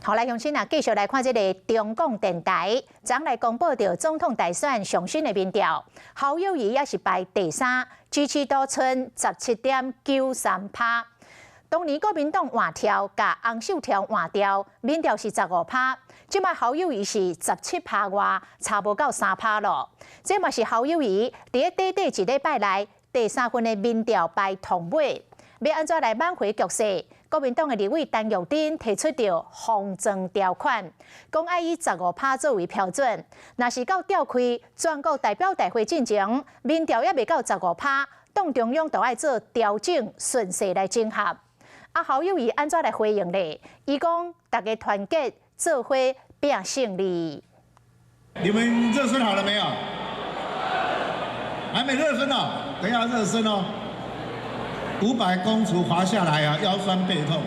好，來鄉親啊，繼續來看這个中廣電臺，昨來公布著總統大選上新的民調，侯友宜也是排第三，支持度賰17.93趴。當年國民黨換柱，共洪秀柱換掉，民調是15趴，這擺侯友宜是17趴外，差無夠3趴囉。這嘛是侯友宜佇咧短短一禮拜內第三份的民調排頭尾，欲按怎來挽回局勢？國民黨的立委陳玉珍提出著封裝條款，講愛以十五趴作為標準，若是到召開全國代表大會進前，民調猶未到十五趴，黨中央就愛做調整，順勢來整合。啊，侯友宜按怎來回應咧？伊講大家團結做伙拼勝利。你們熱身好了沒有？還沒熱身哦，等下熱身哦。500公尺滑下來啊，腰酸背痛。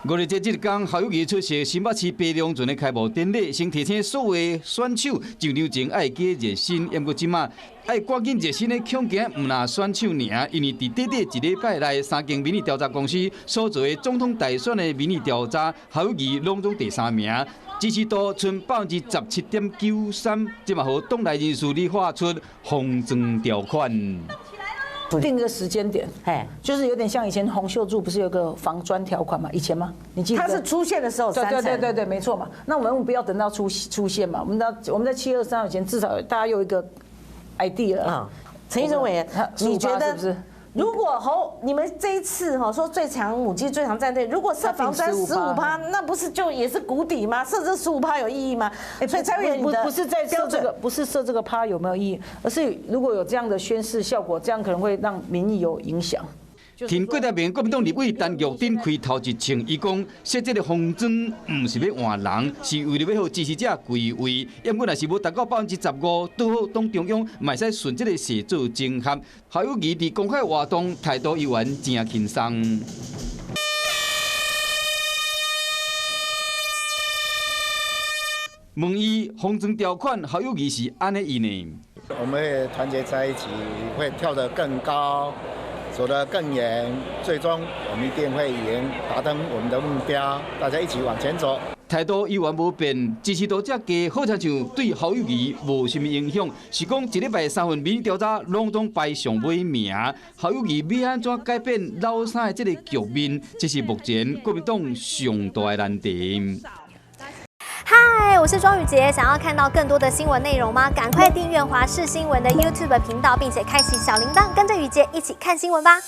五日這這天，侯友宜出席新北市白龍船的開幕典禮，先提醒所有選手上場前愛加熱身。毋過這馬愛趕緊熱身的恐驚，毋但選手爾，因為佇短短一禮拜內，三間民意調查公司所做的總統大選的民意調查，侯友宜攏總第三名，支持度賰17.93%，這嘛予黨內人士咧喊出封裝條款。定個時間點，哎，就是有點像以前洪秀柱不是有個防磚條款嘛？以前嗎？你記得？他是出現的時候，對對對對對，沒錯嘛。那我們不要等到出現嘛，我們在7月23號以前，至少大家有一個 idea 啊。陳醫生委員，你覺得如果侯你們這一次哈說最強母雞最強戰隊，如果設防磚十五趴，那不是就也是谷底嗎？設這十五趴有意義嗎？所以蔡委員，不是在設這個，不是設這個趴有沒有意義，而是如果有這樣的宣示效果，這樣可能會讓民意有影響。挺郭台銘國民黨立委陳玉珍開頭一槍，伊講設這个封裝毋是欲換人，是為著欲予支持者歸位。毋過若是無達到15%，拄好黨中央嘛會使順這个勢做整合。侯友宜佇公開活動態度依然誠輕鬆。問伊封裝條款，侯友宜是按呢應呢？我們會團結在一起，會跳得更高。走得更遠，最終我們一定會贏，達成我們的目標，大家一起往前走。態度依然無變，支持度遮低，好親像對侯友宜無啥物影響。是講一禮拜三份民意調查，攏總排上尾名。侯友宜欲按怎改變老三的這个局面，這是目前國民黨上大的難題。嗨，我是莊宇傑，想要看到更多的新聞內容嗎？趕快訂閱華視新聞的 YouTube 頻道，並且開啟小鈴鐺，跟着宇傑一起看新聞吧。